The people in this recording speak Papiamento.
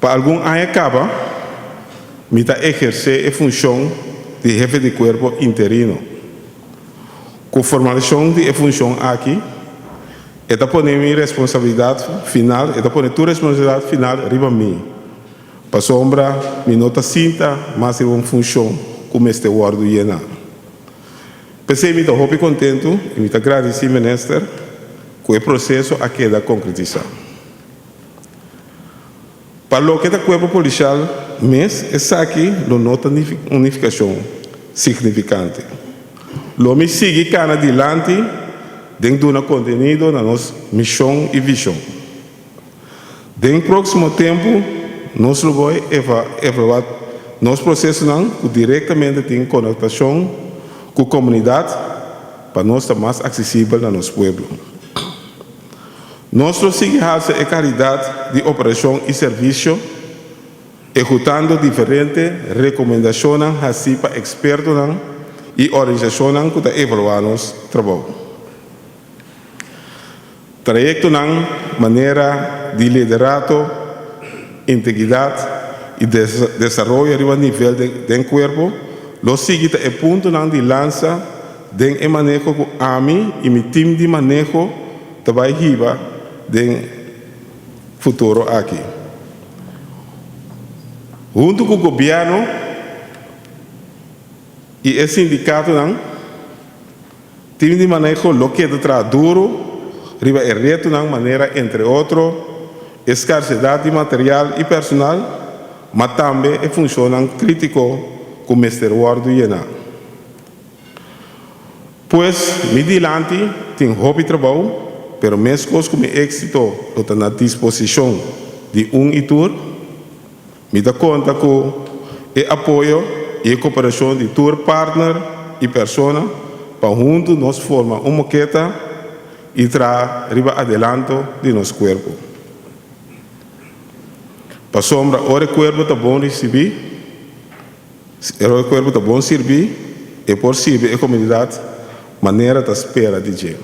Pa algun aña kaba, mi ta ehersé e funshon di hefe di kuerpo interino. Ku formalisashon di e funshon aki, e ta pone mi responsabilidat final, e ta pone tur responsabilidat final riba mi, pasobra mi no ta sinta mas riba un funshon ku mester wòrdu yená. P'esei mi ta hopi kontentu i mi ta gradisí minister ku e proseso a keda konkretisá. Pa loke ta kuerpo polisial mes, esaki lo no ta un nifikashon signifikante. Lo mi sigui kana dilanti den duna kontenido na nos mishon i vishon. Den próksimo tempu nos lo bai evaluá nos prosesonan ku direktamente tin konotashon ku komunidat pa nos ta mas aksesibel na nos pueblo. Nos lo sigui hasi e kalidat di operashon i servisio ehutando diferente rekomendashonnan hasí pa ekspertonan i organisashonnan ku ta evaluá nos trabou. Trayektonan manera di liderato, integridat i desaroyo riba nivel den kuerpo lo sigui ta e puntonan di lansa den e maneho ku ami i mi tim di maneho ta bai hiba den futuro aki. Huntu ku gobièrnu i e sindikatonan, tim di maneho lo keda traha duru riba e retonan manera entre otro e skarsedat di material i personal, ma tambe e funshonnan krítiko ku mester wòrdu yená. Pues, mi dilanti tin hopi trabou, pero meskos ku mi éksito lo ta na disposishon di un i tur, mi ta konta ku e apoyo i e koperashon di tur partner i persona pa huntu nos forma un moketa i traha riba adelanto di nos kuerpo. Pasobra ora e kuerpo ta bon risibí, Si e kuerpo ta bon sirbí, e por sirbi e komunidat manera ta spera di dje.